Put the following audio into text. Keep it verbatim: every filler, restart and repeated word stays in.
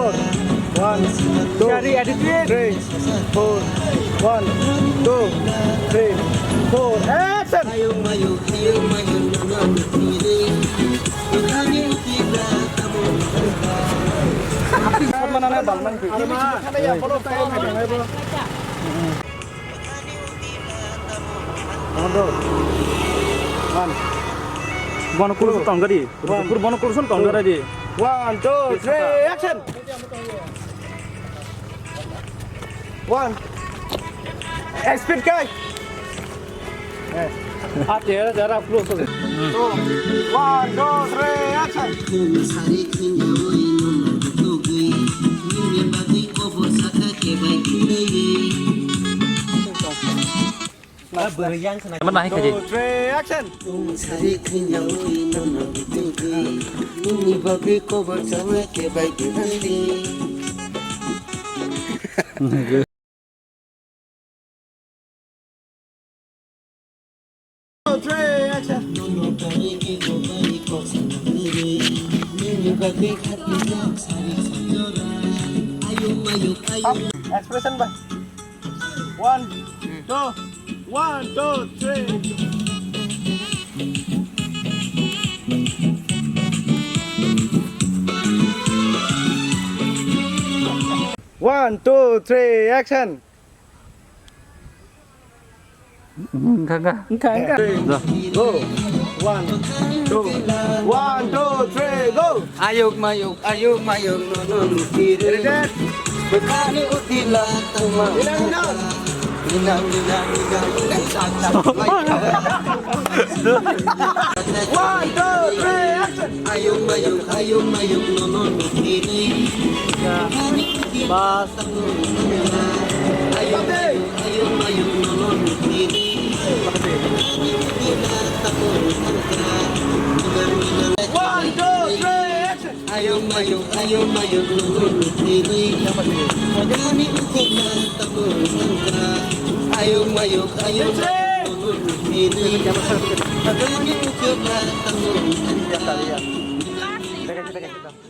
One, two, three, four. One, two, three, four. Action! One. Bono kurusung tongkha di. One. Kur bono kurusung tongkha di. One, two, three, action. One. Eh, speed kai. Eh. Ate jara close. Two. One, two, three, action. Emang naik aja. Two, three, action. Sari khinyawi nono bitugi. Nini bagwi kobo chama ke bai kibandi. Two, three, action. Expression ba. One, two, one, two, three. One, two, three, action. Wngkha, wngkha. Wngkha, wngkha. Go. One, two, one, two, three, go. Ayuk mayuk, ayuk mayuk, no, no, no, tiri. Ready? Bwkhani utila tangma. Ina, ina. Ina, ina, ina, ina. One, two, three, action. Ayuk mayuk, ayuk mayuk, no, no, no, tiri. Bas. One, two, three, action. Ayung mayung, ayung mayung, nunggu nunggu. Kami ukir kata pun sangka. Ayung mayung, ayung mayung, nunggu nunggu. Kami ukir kata pun sangka.